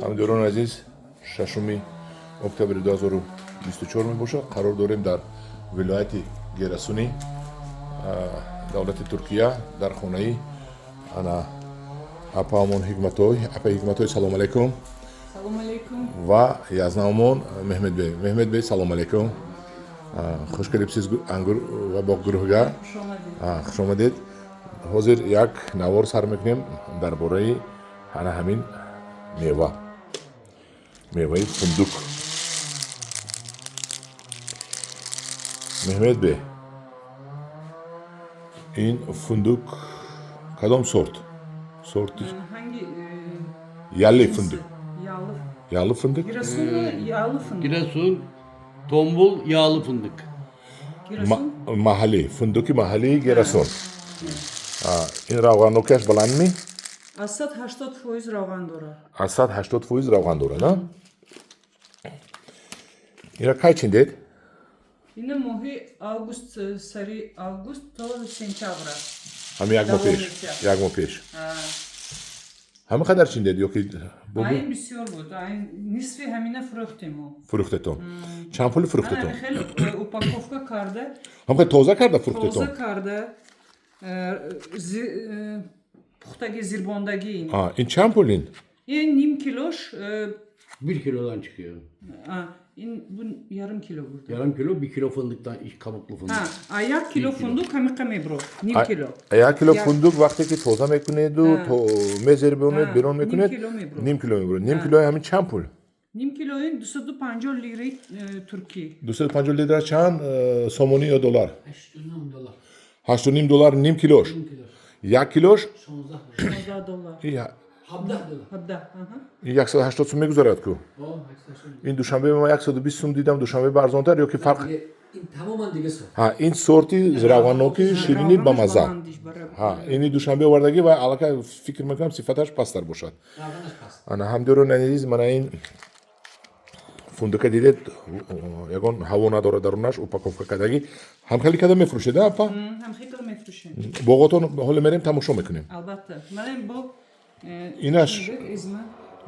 Ҳамдиёрони азиз, 6 октябри 2024 мебошад. Қарор дорем дар вилояти Герасуни, давлати Туркия, дар хонаи ана апаамон Ҳикматой. Апаи Ҳикматой, салом алейкум. Салом алейкум. Ва язнаамон Меҳмедбей. Меҳмедбей, салом алейкум, хуш келибсиз Ангур ва боғ гурӯҳга. Хуш омадед. Хуш омадед. Ҳозир як навор сар мекунем дар бораи ана ҳамин мева, меваи фундук. Меҳмедбе, ин фундук кадом сорт? Сорти? Hangi Ялли cinsi? Fındık. Yağlı. Yağlı fındık. Giresunlu yağlı fındık. Giresun, tombul, yağlı fındık. Giresun. Маҳаллӣ, фундуки маҳаллии Герасон. Ин равғаннокиаш баланд ми? Az 180% равған дорад. Аз 180% равған дорад, а? Ира кай чиндед? Ина моҳи август, сари август то сентябра. Ҳами як моҳ Давом пеш. мекунад. Як моҳ пеш. Ҳама қадар чиндед ё ки Айн бисёр буд. Айн нисфи ҳамина фурӯхтем мо. Фурӯхтетон? Чанд пули фурӯхтетон? Ана хеле упаковка карда, Ҳам тоза карда фурӯхтетон? Тоза карда, пухтаги, зирбондагӣ ин. Ин чанд пул ин? Ин ним килош, Bir kilodan çıkıyor. А, ин bu yarım kilo burada. Yarım kilo, bir kilo fındıktan, iç kabuklu fındık. Ha, а як кило фундук ҳамиқа мебро. Ним кило. Як кило Як- фундук вақте ки тоза мекунеду мезербонед, берун ним мекунед, кило мебро. Ним кило мебурад. Ним килои ҳамин чанд пул? Ним кило ин 250 лираи туркӣ. 250 лира чанд сомонӣ ё доллар? 8,5 dolar. 8,5 доллар ним килош. Ним килош. Як килош? 16 16 доллар. 17 dolar. 17. Аҳа. Ин 180 сум мегузарад ку. O, 88. Ин Душанбе ма 120 сум дидам, Душанбе арзонтар ё ки фарқ? Ин tamamen дига сорт. Ҳа, ин сорти равғанноки ширинӣ Равғанаш ба мазза. баландиш бара. Ҳа, ини Душанбе овардагӣ ва аллакай фикр мекунам, сифаташ пасттар бошад. Равғанаш паст. Ана, ҳамдиёрони азиз, мана ин фундука дидед, ягон ҳаво надорад дарунаш, упаковка кардагӣ. Ҳамхелӣ карда мефурӯшед, а, апа? Ҳамхел карда мефурӯшем. Боғотон ҳоло мерем, тамошо мекунем. Албатта. Мана ин бо Инаш изма.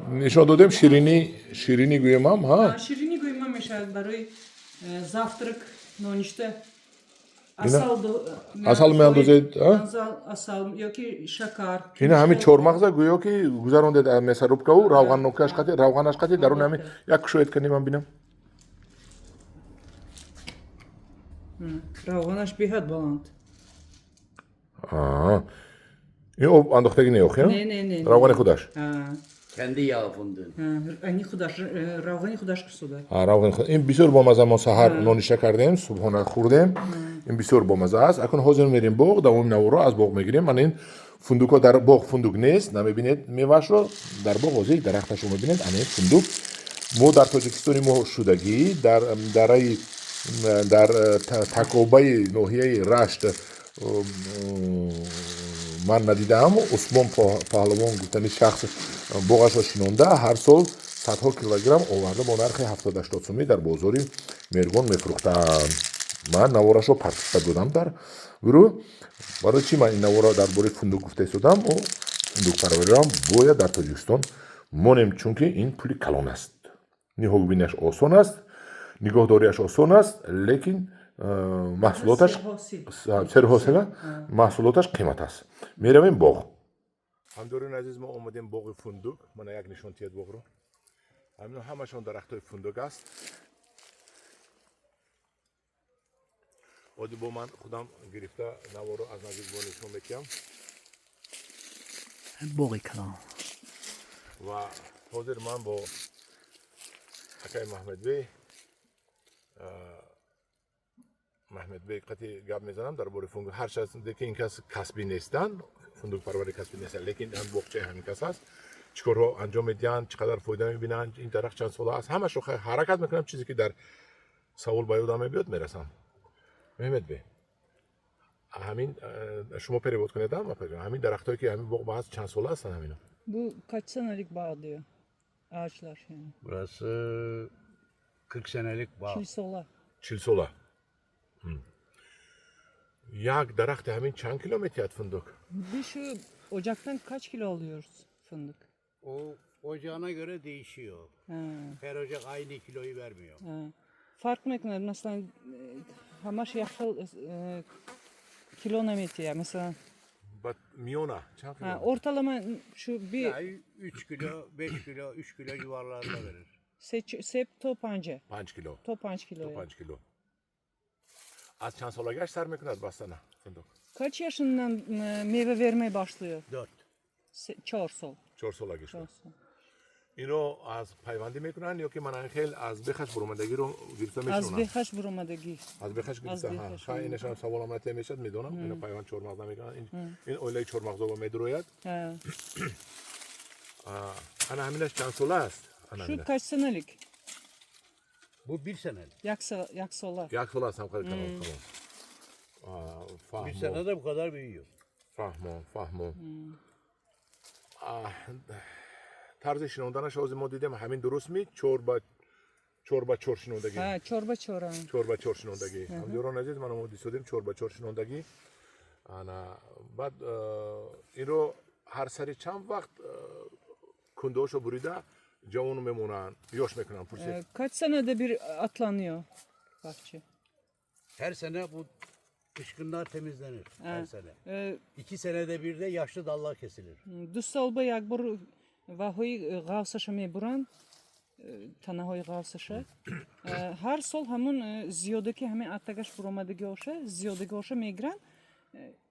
Нишон додем, ширинӣ, ширинӣ гӯемам, ҳа. Ширинӣ гӯема мешавад, барои завтрак, ноништа. Асал Асал меандозед, а? Асал ёки шакар. Ина ҳамин чормағза гӯё ки гузарондед мясорубкау, равғаннокиаш қати, равғанаш қати дарун ҳамин як кушоед кани, ман бинам. Равғанаш беҳад баланд. Аа. Ин об андохтагӣ не, охи? Не, не, не. Равғани худаш. А, Kendi yağı fındığın. а, ани худаш, равғани худаш кусуда. А, равғани худ. Ин бисёр бомаза. Мо саҳар ноништа кардем, субҳона хӯрдем. Ин бисёр бомаза аст. Акун ҳозир мерем боғ, давоми наворо аз боғ мегирем. Мана ин фундукҳо дар боғ. Фундук нест, намебинед меваашро дар боғ, ҳозир дарахташро мебинед. Ана ин фундук мо дар Тоҷикистони мо шудагӣ, дар дараи, дар такобаи ноҳияи Рашт ман надидаам. Усмон Паҳлавон гуфтани шахс боғашро шинонда, ҳар сол садҳо килограмм оварда, бо нархи 70-80 сумӣ дар бозори Мергон мефурӯхтанд. Ман наворашро партофта додам дар гурӯҳ. Барои чӣ ман ин наворро дар бораи фундук гуфта истодам? О, фундукпарвариам бояд дар Тоҷикистон монем, чунки ин пули калон аст, ниҳогубиниаш осон аст, нигоҳдориаш осон аст, лекин маҳсулоташ Серҳосил. Серҳосила, маҳсулоташ қимат аст. Меравем боғ. Ҳамдорони азиз, мо омадем боғи фундук. Мана як нишон тиҳед боғро. Ҳамино ҳамашон дарахтҳои фундук аст. Оди бо ман худам гирифта наворо аз наздик бо нишон мекиҳам. Боғи калон. Ва ҳозир ман бо акаи Маҳмедбей, Маҳмедбей қати гап мезанам дар бораи фундук. Ҳарчанд ки ин кас касбӣ нестанд, фундукпарвари касбӣ нестанд, лекин ҳам боғчаи ҳамин кас аст. Чӣ корҳо анҷом медиҳанд, чӣ қадар фоида мебинанд, ин дарахт чанд сола аст, ҳамашро ҳаракат мекунам, чизе ки дар савол ба ёдам мебиёд, мерасам. Меҳмедбей, ҳамин шумо перевод кунед, ҳамин дарахтҳое ки ҳамин боғ ба ҳаст, чанд сола ҳастанд ҳамино? Bu kaç senelik bağ diyor. Ağaçlar yani. Burası 40 senelik bağ. 40 sola. 40 сола. Як дарахти ҳамин чанд кило метиҳад фундук? Bir şu ocaktan kaç kilo alıyoruz fındık? O Ocağına göre değişiyor. Her ocak aynı kiloyu vermiyor. Фарқ мекунад, масалан, ҳамаш як хел кило наметия, масалан. Ба миёна чанд Ha, кило? Ortalama şu bir Yani 3 kilo, 5 kilo, 3 kilo civarlarında verir. Се то панҷа. 5 кило. То 5 кило. То 5 кило. Аз чанд солагиаш сар мекунад бастана фундук? Kaç yaşından meyve vermeye başlıyor? 4. 4 сол. 4 солагиш. 4 сол. Ино аз пайвандӣ мекунанд ё ки мана хел аз бехаш буромадагиро гирифта Аз мешунанд? бехаш буромадагӣ. Аз бехаш гирифта. Бехаш. Ха, инашам саволам натия мешад, медонам, ино пайванд чормағз намекунанд. Ин оилаи чормағзоба медурояд. Ана ҳаминаш чанд сола аст? Ана Şu ҳаминаш. kaç senelik? Bu bir senelik. Як сола. Як сола аст, ҳам тамом, тамом. Bir Фаҳмо. senede bu kadar büyüyor. Фаҳмо, фаҳмо. Тарзи шинонданаш ҳозир мо дидем, ҳамин дуруст ми? Чор ба чор шинондагӣ? Ha, 4 ба 4. 4 ба 4 шинондагӣ. Ҳамдиёрон азиз, мана мо дисодем, 4 ба 4 шинондагӣ. Ана баъд инро ҳар сари чанд вақт кундаҳошо бурида ҷавону мемонанд, ёш мекунанд, пурсед. Kaç senede bir atlanıyor bahçe? Her sene bu kışkınlar temizlenir. Her sene. 2 senede bir de yaşlı dallar kesilir. 2 сол ба як бор ваҳои ғавсаша мебуранд, танаҳои ғавсаша. Ҳар сол ҳамун зиёдаки ҳамин аттагаш буромадагиоша, зиёдагиоша мегиранд,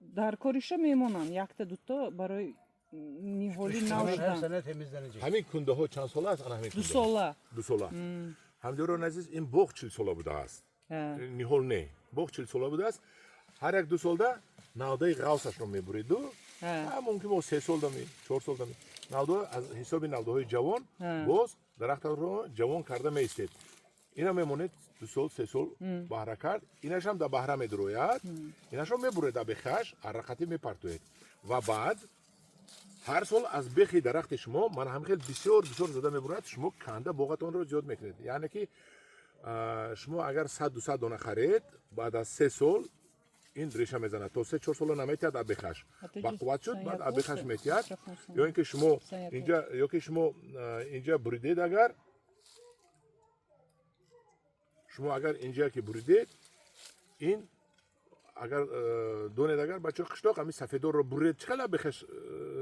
дар кориша мемонанд якта дуто барои ниҳоли нав Her шудан. Sene temizlenecek. Ҳамин кундаҳо чанд сола аст, ана ҳамин? 2 сола. 2 сола. Ҳамдиёрон азиз, ин боғ 40 сола будааст, ниҳол не, боғ 40 сола будааст. Ҳар як 2 солда навдаи ғавсашро мебуриду, мумкин бо 3 солдами, 4 солдами навдаҳо, аз ҳисоби навдаҳои ҷавон боз дарахтро ҷавон карда меистед. Ина мемонед 2 сол, 3 сол баҳра кард, инашам дар баҳра медурояд, инашро мебуред, абехаш аррақатӣ мепартоед ва баъд ҳар сол аз бехи дарахти шумо ман ҳам хел бисёр бисёр зада мебурад. Шумо канда боғатонро зиёд мекунед, яъне ки шумо агар 100, 200 дона харед, баъд аз 3 сол ин реша мезанад, то 3-4 сола наметиҳад. Абехаш бақувват шуд, баъд абехаш метиҳад. Ё ин ки шумо инҷа, ё ки шумо инҷа буридед, агар шумо агар инҷа ки буридед, ин агар донед, агар бачаҳои қишлоқ ҳамин сафедорро буред, чӣ хел абехаш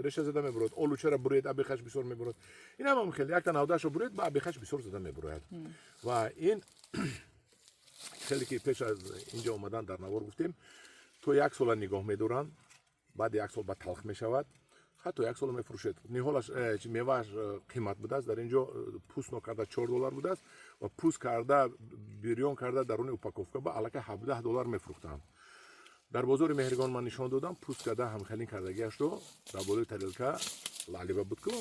реша зада мебурад, олучаро буред, абехаш бисёр мебурад. Ин ҳам хеле якта навдаашро буред, ба абехаш бисёр зада мебурояд. Ва ин хеле ки пеш аз инҷа омадан дар навор гуфтем, то як сола нигоҳ медоранд, баъди як сол ба талх мешавад, ҳатто як сола мефурӯшед. Ниҳолаш мевааш қимат будааст дар инҷо, пӯст нокарда 4 доллар будааст ва пӯст карда, бирён карда, даруни упаковка ба аллакай 17 доллар мефурӯхтанд. Дар бозори Меҳригон ман нишон додам, пӯст карда, ҳамхелин кардагиашро дар болои тарелка лалиба буд ку,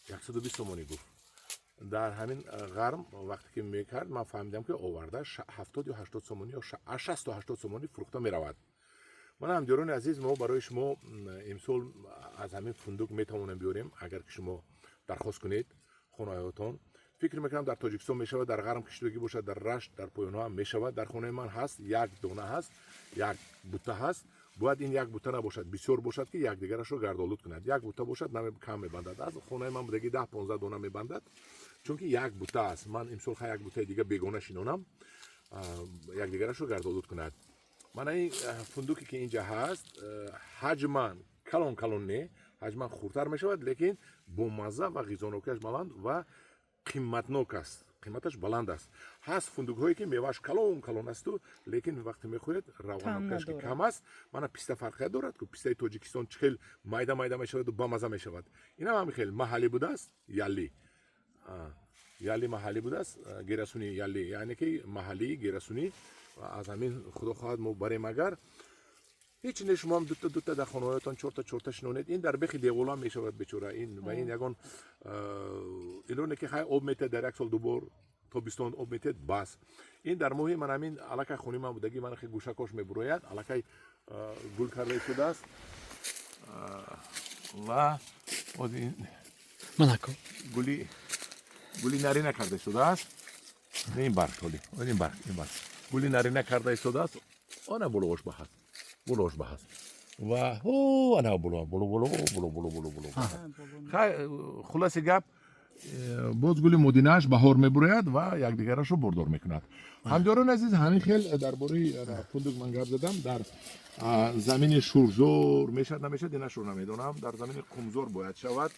120 сомонӣ гуфт. Дар ҳамин ғарм вақте ки мекард, ман фаҳмидам, ки оварда 70 ё 80 сомонӣ ё 60 то 80 сомонӣ фурӯхта меравад. Ман, ҳамдиёрони азиз, мо барои шумо имсол аз ҳамин фундук метавонем биёрем, агар ки шумо дархост кунед хонаҳоятон. Фикр мекунам, дар Тоҷикистон мешавад, дар ғарм киштогӣ бошад, дар Рашт, дар поёнҳо ҳам мешавад. Дар хонаи ман ҳаст, як дона ҳаст, як бута ҳаст. Бояд ин як бута набошад, бисёр бошад, ки якдигарашро гардолуд кунад. Як бута бошад, кам мебандад. Аз хонаи ман будаги 10-15 дона мебандад, чунки як бута аст. Ман имсол ха як бутаи дига бегона шинонам, якдигарашро гардолуд кунад. Мана ин фундуке ки инҷа ҳаст, ҳаҷман калон калон не, ҳаҷман хурдтар мешавад, лекин бомазза ва ғизонокиаш баланд ва қиматнок аст, қиматаш баланд аст. Ҳаст фундукҳое, ки мевааш калон калон асту, лекин вақте мехӯред, равғанокиаш ки кам аст. Мана писта фарқият дорад ку, пистаи Тоҷикистон чӣ хел майда майда мешаваду бамаза мешавад. Инам ҳами хел маҳаллӣ будааст, ялли ялли маҳаллӣ будааст, герасуни ялли, яъне ки маҳаллии герасунӣ. Аз ҳамин, худо хоҳад, мо барем. Агар ҳеч не, шумоам дута дута дар хонаҳоятон, чорта чорта шинонед. Ин дар бехи девола мешавад, бечора. Ин ва ин ягон иноне ки хай об метиҳад, дар як сол дубор тобистон об метиҳад, бас. Ин дар моҳи ман ҳамин аллакай хони ман будагӣ, ман хе гӯшакош мебурояд, аллакай гул карда истодааст ва Монако. Гули нарина карда истодааст. Не, ин барг, толи ин барг, ин барг гули нарина карда истодааст. Она болош ба ҳаст, болош ба ҳаст. Ва о, ана боло боло боло боло боло боло боло. Хай, хулоси гап, боз гули модинааш баҳор мебурояд ва якдигарашро бордор мекунад. Ҳамдиёрони азиз, ҳамин хел дар бораи фундук ман гап задам. Дар замини шурзор мешавад, намешавад, инашро намедонам. Дар замини қумзор бояд шавад,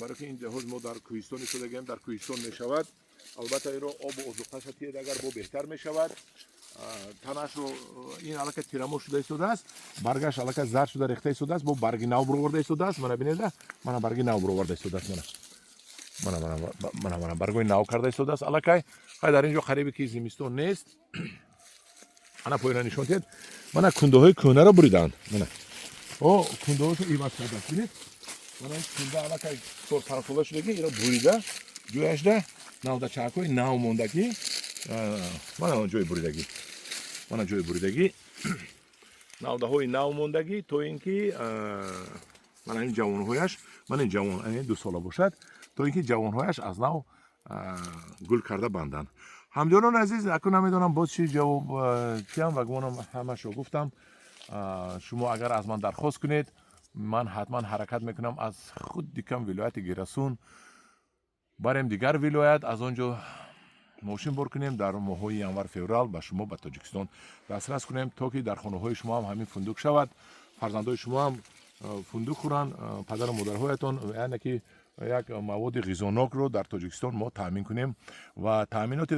барои ки ин ҷаҳоз мо дар кӯҳистон истодагием, дар кӯҳистон мешавад. Албатта, инро обу озуқаша тиед, агар бо беҳтар мешавад. Танашро ин аллака тирамо шуда истодааст, баргаш аллака зард шуда рехта истодааст, бо барги нав буроварда истодааст. Мана бинеда, мана барги нав буроварда истодааст, мана, мана, мана, мана, мана, баргои нав карда истодааст аллакай. Хай, дар ин ҷо қарибе ки зимистон нест. Ана, поёна нишон диҳед. Мана, кундаҳои кӯҳнаро буриданд. Мана, о, кундаҳошо иваз кардааст, бинед. Мана, ин кунда аллакай 4-5 сола шудаги, иро бурида, ҷояшда навдачаакҳои нав мондагӣ. Мана ҷои буридагӣ, мана ҷои буридагӣ, навдаҳои нав мондагӣ, то ин ки мана ин ҷавонҳояш, мана ин ҷавон 2 сола бошад, то ин ки ҷавонҳояш аз нав гул карда банданд. Ҳамдиёрони азиз, акун намедонам боз чӣ ҷавоб чиам ва гумонам ҳамашро гуфтам. Шумо агар аз ман дархост кунед, ман ҳатман ҳаракат мекунам, аз худ дикам вилояти Гирасун барем дигар вилоят, аз он ҷо мошин бор кунем, дар моҳҳои январ, феврал ба шумо ба Тоҷикистон дастрас кунем, то ки дар хонаҳои шумо ҳам ҳамин фундук шавад, фарзандои шумо ҳам фундук хӯранд, падару модарҳоятон, яъне ки як маводи ғизонокро дар Тоҷикистон мо таъмин кунем. Ва таъминоти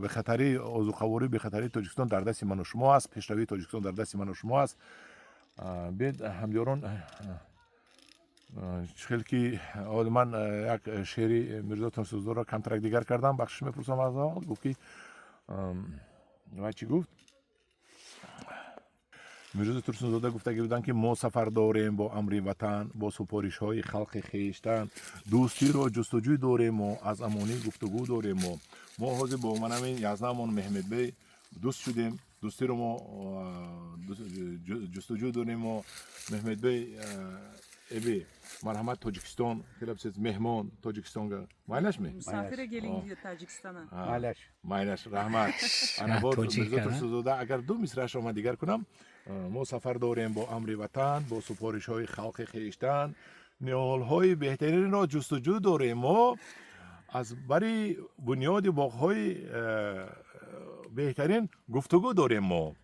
бехатарии озуқаворӣ, бехатарии Тоҷикистон дар дасти ману шумо аст, пешравии Тоҷикистон дар дасти ману шумо аст. Бед, ҳамдиёрон, чӣ хел ки ман як шеъри Мирзо Турсунзодаро камтарак дигар кардам, бахшиш мепурсам аз аввал. Гуфт ки вай чӣ гуфт? Мирзо Турсунзода гуфтагӣ буданд, ки мо сафар дорем бо амри ватан, бо супоришҳои халқи хештан, дӯстиро ҷустуҷӯй дорем мо, аз амонӣ гуфтугӯ дорем мо. Мо ҳозир бо манамин язнамон Меҳмедбей дӯст шудем, дӯстиро мо ҷустуҷӯй дорем мо. Меҳмедбей эби, марҳамат, Тоҷикистон келабсез, меҳмон Тоҷикистонга, майлашми? Misafire gelin diyor Tacikistan'a. Майлаш. Майлаш, раҳмат. Ана, боз Мирзо Турсунзода, агар ду мисраашро ман дигар кунам: мо сафар дорем бо амри ватан, бо супоришҳои халқи хештан, ниҳолҳои беҳтаринро ҷустуҷӯ дорем мо, аз бари бунёди боғҳои беҳтарин гуфтугӯ дорем мо.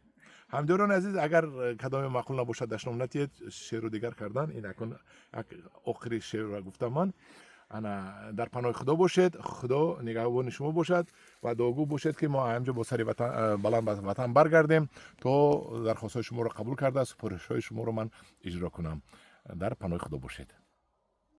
Ҳамдиёрони азиз, агар кадоме маъқул набошад, дашном натиҳед. Шеъру дигар кардан ин акун як охири шеърро гуфтам ман. Ана, дар паноҳи Худо бошед, Худо нигаҳбони шумо бошад ва дуогӯ бошед, ки мо ҳамҷо бо сари баланд ба ватан баргардем, то дархостҳои шуморо қабул карда, супоришҳои шуморо ман иҷро кунам. Дар паноҳи Худо бошед.